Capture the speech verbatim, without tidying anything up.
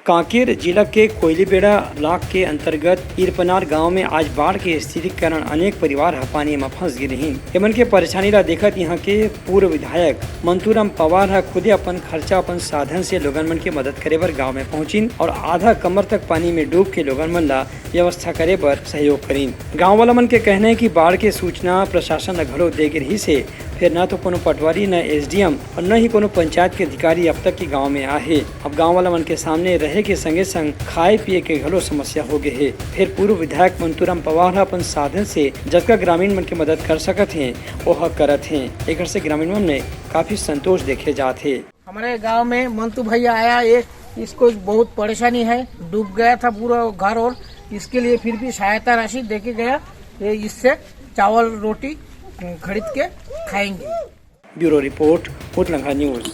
कांकेर जिला के कोयलीबेड़ा ब्लॉक के अंतर्गत इरपनार गांव में आज बाढ़ के स्थिति के कारण अनेक परिवार ह पानी म फंस गे रिहीन। एमन के परेशानी ला देखत इहां के पूर्व विधायक मंतूराम पवार ह खुदे अपन खर्चा, अपन साधन से लोगन मन के मदद करे बर गांव में पहुंचिन और आधा कमर तक पानी में डूब के लोगन मन ला व्यवस्था करे बर सहयोग करिन। गांव वाला मन के कहना है कि बाढ़ के सूचना प्रशासन ला घलो दे गे रिहिस हे, फेर न तो कोनो पटवारी, न एसडीएम और न ही कोनो पंचायत के अधिकारी अब तक के गांव में आए हे। अब गांव वाला मन के सामने रहे के संगे संग खाए पिए के घलो समस्या हो गे हे। फेर पूर्व विधायक मंतूराम पवार ह अपन साधन से जतका ग्रामीण मन के मदद कर सकत हे, ओह करत हे। एकर से ग्रामीण मन में काफी संतोष देखे जात हे। हमारे गांव में मंतू भैया आया, ये, इसको बहुत परेशानी है, डूब गया था पूरा घर, और इसके लिए फिर भी सहायता राशि देके गया। ये इससे चावल रोटी खरीद के खाएंगे। ब्यूरो रिपोर्ट, उतलंघा न्यूज।